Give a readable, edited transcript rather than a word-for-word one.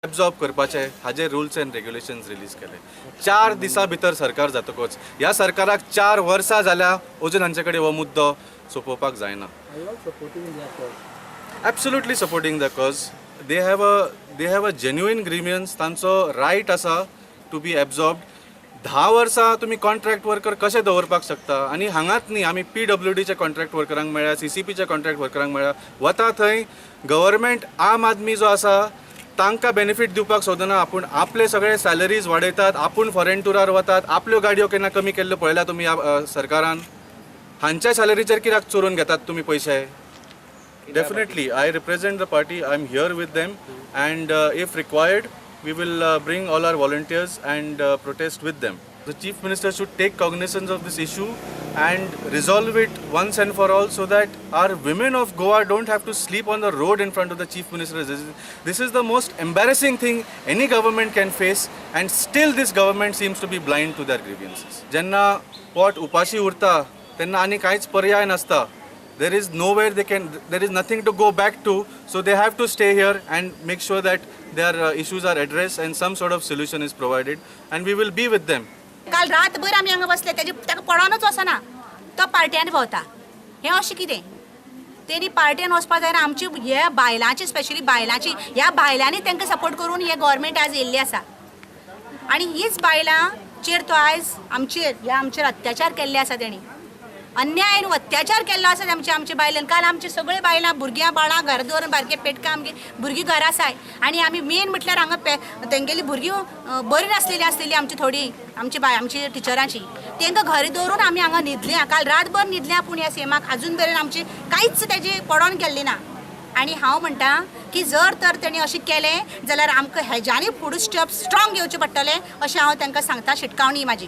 Absorb करपाचे हाजे rules and regulations release केले. 4 दिसां भितर सरकार जातकच, ह्या सरकाराक 4 वर्सां जाल्या, अजून हांचे कडेन हो मुद्दो सोंपोवपाक जायना. Are you all supporting their cause? Absolutely supporting the cause. They have a genuine grievance. तांचो रायट आसा टू बी एब्जॉर्ब. 10 वर्सां तुमी कॉन्ट्रॅक्ट वर्कर कशे दवरपाक शकता? आनी हांगाच न्ही, आमी पीडब्ल्यूडीच्या कॉन्ट्रॅक्ट वर्करांक मेळ्ळ्या, सीसीपीच्या कॉन्ट्रॅक्ट वर्करांक मेळ्ळ्या. वता थंय गव्हर्मेंट आम आदमी जो आसा तांकां बेनिफीट दिवपाक सोदना. आपूण आपले सगळे सॅलरीज वाडयतात, आपूण फॉरेन टुरार वतात. आपल्यो गाडयो केन्ना कमी केल्ल्यो पळयल्या तुमी ह्या सरकारान? हांच्या सॅलरीचेर कित्याक चोरून घेतात तुमी पयशे? Definitely, I represent the party. I'm here with them, and if required, we will bring all our volunteers and protest with them. The Chief Minister should take cognizance of this issue and resolve it once and for all so that our women of Goa don't have to sleep on the road in front of the Chief Minister's residence. This is the most embarrassing thing any government can face, and still this government seems to be blind to their grievances. जेन्ना पोट उपाशी उरता तेन्ना आनी कांयच पर्याय नासता. There is nowhere they can, there is nothing to go back to, so they have to stay here and make sure that their issues are addressed and some sort of solution is provided, and we will be with them. काल रातभर आमी हांगा बसले. तेजे ताका पडोनच वचना, तो पार्ट्यान भोंवता. हें अशें कितें? तेणी पार्ट्यान वचपा जायना. आमची हे बायलांची, स्पेशली बायलांची, ह्या बायलांनी तांकां सपोर्ट करून हे गव्हर्मेंट आज येयल्ली आसा आनी हीच बायलांचेर तो आयज आमचेर, ह्या आमचेर अत्याचार केल्ले आसा. तेणी अन्याय आनी अत्याचार केल्लो आसा आमच्या आमच्या बायलांक. काल आमची सगळीं बायलां, भुरग्यां बाळां घरा दवरून, बारके पेटकां, आमगे भुरगीं घरा आसाय. आनी आमी मेन म्हटल्यार हांगा पे तेंगेली भुरगीं बरीं नासलेलीं आसलेलीं आमची थोडीं, आमची बाय, आमची टिचरांची, तांकां घरा दवरून आमी हांगा न्हिदलीं. काल रातभर न्हिदल्या, पूण ह्या सीएमाक अजून मेरेन आमची कांयच तेजी पडोन गेल्ली ना. आनी हांव म्हणटा की जर तर तेणी अशें केलें जाल्यार आमकां हेज्यानी फुडें स्टेप स्ट्रॉंग घेवचे पडटले, अशें हांव तांकां सांगता. शिटकावणी म्हाजी.